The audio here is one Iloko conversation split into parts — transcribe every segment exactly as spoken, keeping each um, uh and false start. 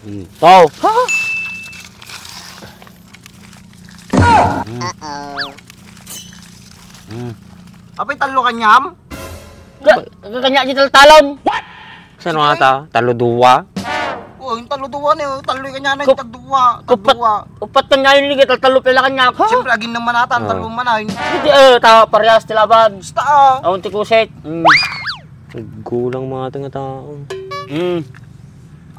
Mm. Tao. Ha? Mm. Uh-oh. Mm. Apay tallo kaniam? Ka-, kanya di taltalon. Saan nga ta? Tallo dua? Oo, yung tallo dua na yun. Tallo kanya na yung Kup-, tagdua. Kupat, Tagdua. Kupat kanya yun, liga, taltallo pala kanya. Siyempre, agin naman ata, ang Ah. tallo man ay. Hindi, eh, ta, parehas ti laban. Basta, ah. Awan ti kusit. Mm. Gulang mga ito nga tao. Mm.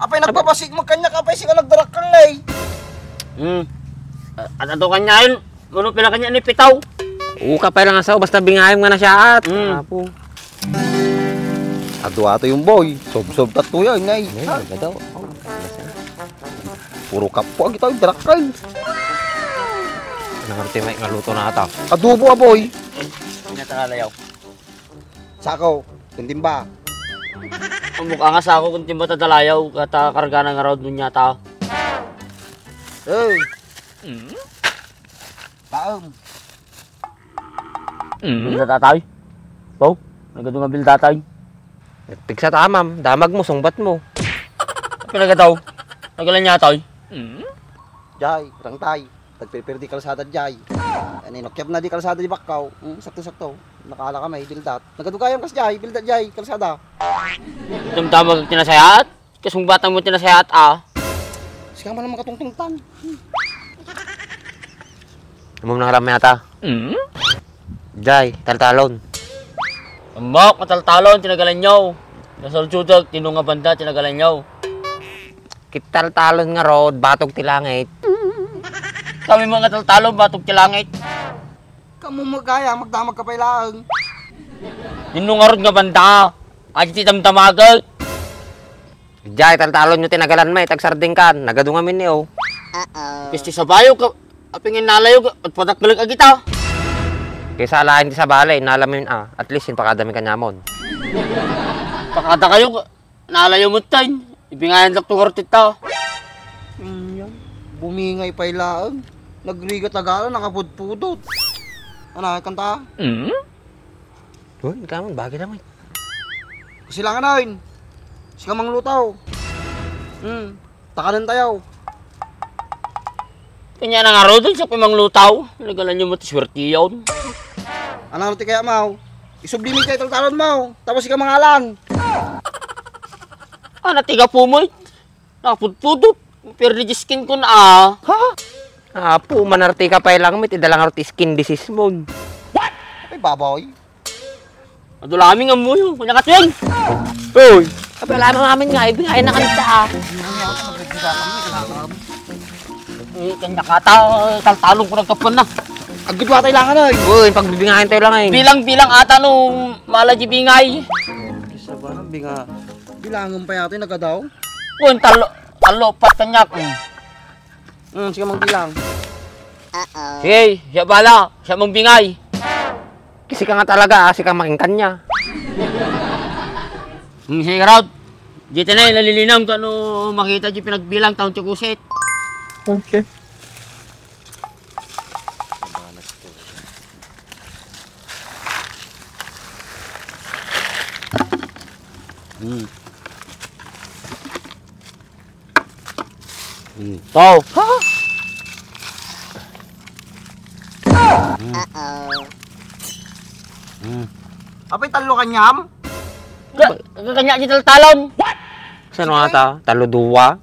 Apay nagbabasig mo kanya, kapay si ka nagdarakkel na eh. Mm. Ah, at ato kanya yun, ano pala kanya ni pitaw? Uka pa lang asaw, basta bingayam nga nasyaat. Mm. Apo. Adu ato yung boy. Sobsob tatlo yan, nay. Ay, Ha? Nagadaw. Oh, Puro kapo agi tayo, darakkel. Nang arte may ngaluto na ata. Adobo, aboy. Pinatalayaw. Sako, kuntimba. Ang mukha nga sako, kuntimba tadalayaw, kata kargana nga raw dunya ta. Hey. Mm. Taem. Mm. Bilda tatay. Pau, nagadu nga bilda tatay. Pigsa ta, ma'am. Damag mo, sungbat mo. Pinagataw. Nagalan niya, tay. Mm. Jay, rangtay. Tagpirpir di kalsada, Jay. Ano, inukyap na di kalsada di Bakkaw. Hmm, sakto-sakto. Nakala ka may bildat. Nagadu gayam kas, Jay. Bildat, Jay. Kalsada. Damdamag tinasayaat? Kasungbatang mo tinasayaat, ah. Sika man ang makatungtungtan. Amom nang aram yata. Mm? Jay, taltalon. Ambok, nga taltalon, tinagalan nyo. Nasulsudag, tino nga banda, tinagalan nyo. Kit taltalon nga rod, batog ti langit. Kami mga taltalon, batog ti langit. Kamu magaya, magdamag ka pay laeng. Nino nga rod nga banda? Adi ti damdamagek. Jay, taltalon nyo tinagalan may, tagsarding kan. Nagadu ngamin ni, oh. Uh-oh. Pisti sa bayo ka, apingin nalayo ka, at patakbalik agita. Kaysa alain ti sabali, nalamin, ah. At least, impakadami kanyamon. Pakada kayo, nalayo mo tayo. Ibingayan lang tong artista. Mm, yan. Bumingay pay laeng. Nagrigat agala, nakapudpudot. Ano, kanta? Mm? Uy, ikaw man, bagay lang, eh. Kasilangan na, Oy. Sika manglutaw. Hmm, takanan tayo. Kanya na nga ro, doon siya pumanglutaw. Nagalan niyo mo, ti swerte yun. Ano ti kaya, Maw? Isubli mi kay taltalon, Maw. Tapos ika mangalan. Ah, natiga po mo, eh. Napudpudot. Pero di skin ko na, ah. Ha? Apo, manarti ka pa lang, may ti dalang arti skin disease mo. What? Ay, baboy. Adulami nga mo yun. Kanya ka, Tweng. Uy. Kapag alam namin nga, ibigay na kanta, ah. Eh, kanya ka, ta-, taltalong ko nagkapuan na. Agad wa tayo lang, ano, eh. Uy, pagbibingayan tayo lang, eh. Bilang-bilang ata nung mala di bingay. Isa ba na, binga-, Bilangan pa yata yung nagadaw. Kun talo, talo, pat kanya. Mm. Mm, sige, magbilang. Uh-oh. Sige, siya bala, siya mong bingay. Kasi ka nga talaga, ah, sika making kanya. Mm, sige, Rod. Dito na, nalilinang kung ano makita di pinagbilang taon ti kusit. Okay. Mm. Mm. Tao. Ha? Mm. Uh-oh. Mm. Apay tallo kanyam? Ka-, kanya di taltalon. Saan nga ta? Talo dua?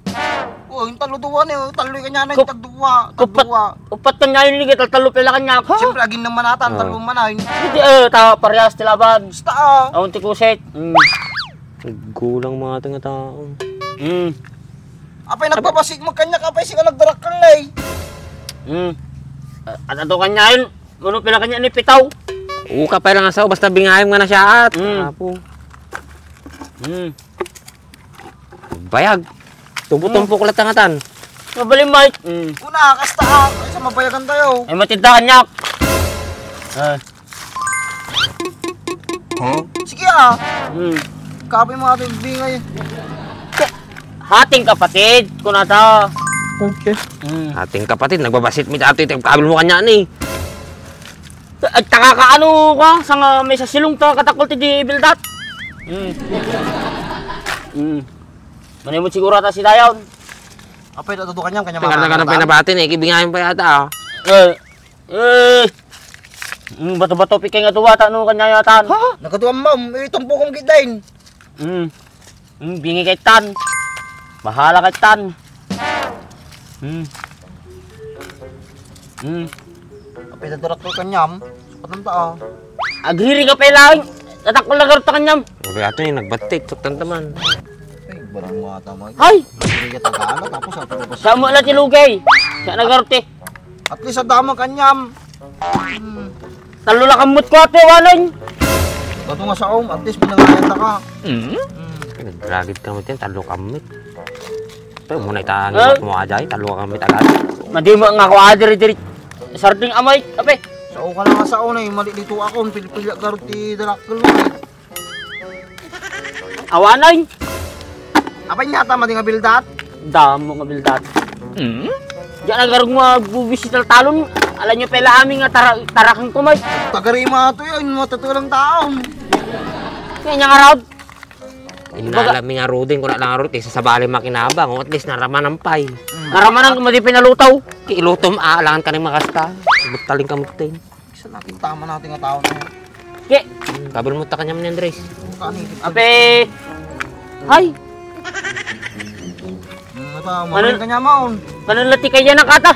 Oo, yung talo dua na yun. Talo yung kanya na yung Kup-, tagdua. Kupat, Tagdua. Upat kanya yun, liga, talo pala kanya. Siyempre, agin naman ata, ang Oo. talo man ay. Hindi, eh, ta, parehas ti laban. Basta, ah. Awan ti kusit. Mm. Gulang mga ito nga tao. Mm. Apay, nagbabasig mo kanya, kapay, sika nagdarakkel na eh. Mm. Ah, ano to kanya yun? Ano pala kanya ni pitaw? Oo, kapay lang asaw, basta bingayam nga nasyaat. Mm. Apo. Mm. Bayag. Tumbo-tumbo ko lang tangatan. Mabaling, Mike. Mm. Una, kasta, ah. Kaysa mabayagan tayo. Ay, matindahan niya. Ah. Huh? Sige, ah. Mm. Kape mo ating bingay. Hating kapatid, kunata. Okay. Mm. Hating kapatid, nagbabasit mi dati, kabil mo kanya ni. Agtaka ka, ano ka, sa nga may sa silong ta katakol ti di bildat. Mm. Mm. Manimot siguro ata si Dayon. Apay, natutukan yan, kanya. Tagal-tagal na pinabati na, ikibingayan pa yata, ah. Eh, eh. Mm, bato-bato, pikay nga duwa, ta no, kanya yata. Ha? Nagkatuan, ma'am. Eh, tumpukom gid dain. Mm. Mm, bingi kay tan. Bahala kay tan. Mm. Mm. Apay, naturak ko kanyam. Sukat lang ta, ah. Agiri ka pa lang. Tatakol na garot kanyam. Wala ato yung nagbatik, suktan taman. Ay, barang mga tamay. Hay! Hindi ka tagaan, tapos ang pagkapas. Sa mo lang ti lugay. Sa nagarot eh. At least, adda man kanyam. Hmm. Talo la kammot ko, ate, wanan. Bato nga sa om, at least, pinangayan ta ka. Mm. Hmm. Nagragid ka mo, tin, talo kammot. Pero muna ita ang Ah. Mo aja, talo kammot agad. Madimo nga ako, ah, diri, diri. Sarding amay, ape. Sao ka lang nga sao na, eh. Malilito ako, pilpilya garot ti dalakkel mo, eh. Awanay. Apay, nyata, madi nga bildat? Damo nga bildat. Hmm? Diyan nagarog nga bubis si taltalon. Alam nyo pala amin nga tara-, tarakan ko, may. Tagarima to yan, matutulang taon. Kaya niya nga raod. Inala mi nga rudin, kuna lang rudin, sa sabali makinabang, at least naramanan pay. Mm. Naramanan ko, madi pinalutaw. Kilutom, ah, alangan ka ng makasta. Butaling ka mo, tin. Sa natin, tama natin nga tao na yan. Ke. Hmm, kabal mo ta kanyam ni Andres. Kani? Ape. Hay. Hmm, ata, Ano? Maring kanya maon. Ano lati kaya na kata?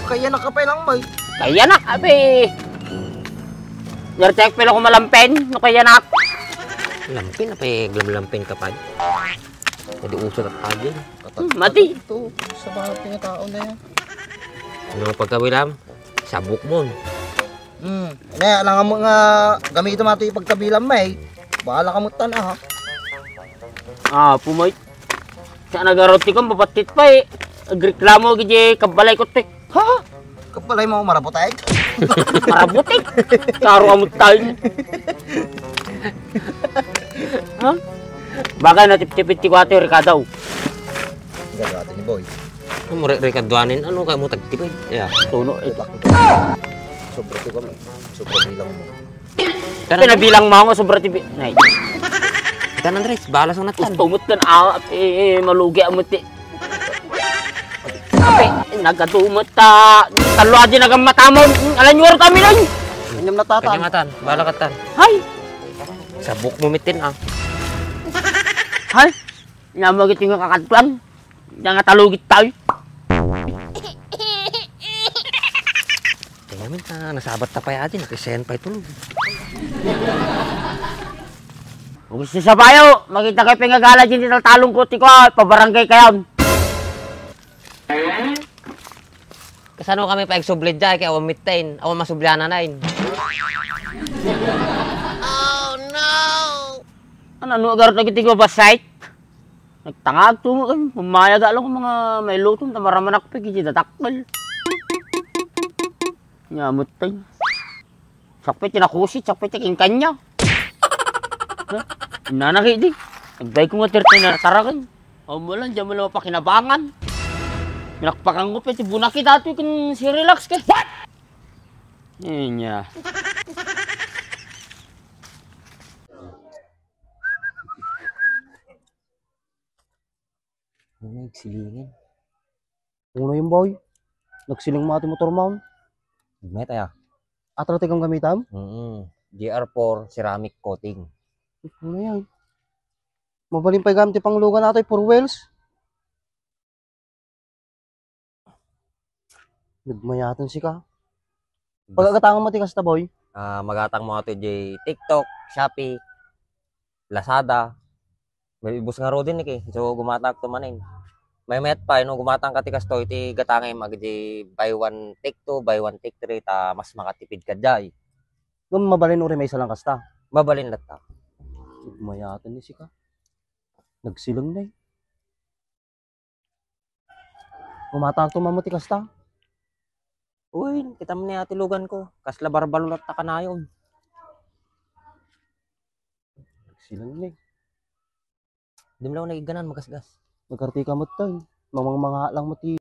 Kaya na ka pa lang, bay. Kaya na, ape. Yartek pala ko malampen, no kaya na. Lampen, ape, glamlampen ka pa. Pwede uso na tayo. Hmm, mati. Ito, sa mga pinatao na yan. Ano ang pagkawilam? Sabok mo. Hmm. Ne, alangan mo nga gamiton mo ito ipagkabilan mo eh. Bahala ka mo tan, ah. Ah, pumay. Sa nagarot ti kong papatit pa eh. Agreklamo gidi kabalay ko ti. Ha? Kabalay mo marabutek? Marabutek? Karo amot tayo. Ha? Bagay na tiptipit ti kuwate, Ricardo. Gagawin ni Boy. Ano mo, re-, rekaduanin? Ano kaya mo tagtipid? Yeah. Tuno, eh. Sobra to kami. Sobra bilang mo. Pinabilang mo nga sobra ti bi-, nay. Itan, Andres, bahala sa unat tan. Gusto mo tan, ah, eh, eh, malugi ang muti. Ape, nagkadumot ta. Talo adi nagamata mo. Alam nyo, kami lang. Inyam na tatan. Kanyamatan, bahala ka tan. Hay! Sabok mo mitin, ah. Hay! Namagit yung kakadtuan. Diyan nga talugit tayo. Tingnan mo ta, nasabat ta pa yati, nakisen pa ito. Kung gusto sa bayo, makita kayo pingagala dyan dito talong ko, tiko, pabarangay kayo. Kasano kami pa agsublid dyan, kaya awan mitain, awan masublianan na yun. Ano, ano, agarot lagi tigwa ba site? Nagtangag to mo, eh. Umayaga lang ang mga mailutom, ta maramanak pa, kiti datakkel. Nyamot tayo. Sakpit, tinakusit, sakpit, kingkanya. Ha? Inanaki, di. Nagbay ko nga tirti na tarakan. O mo lang, diyan mo lang mapakinabangan. Minakpakan ko, pwede bunaki dati kun si relax ka. What? Inya. Ano yung silingin? Ano yung boy? Nagsiling mo ati motor mo? Met aya. Atra ti gamitam? Mm. G R four ceramic coating. Ano yan? Mabalin pa gamit ti panglugan nato, four wheels. Nagmayaton sika. Bas- Pagagatangan mo ti kasta, boy? Ah, magatang mo ato di TikTok, Shopee, Lazada. May ibus nga rodin ni ki. So, gumatang to manin. May met pa, no, gumatang ka ti kasto, iti gatangem, agdi buy one, take two, buy one, take three, ta mas makatipid ka jay. Ngem mabalin uri maysa lang kasta. Mabalin latta. Mayaton ni sika. Nagsiling na eh. Gumatang to mamo ti kasta. Uy, kita mo ni ati lugan ko. Kasla barbalo latta kanayon. Nagsiling na eh. Di mo lang naiganan, magasgas. Nagkarti ka mo tayo. Mamang mga lang mo ti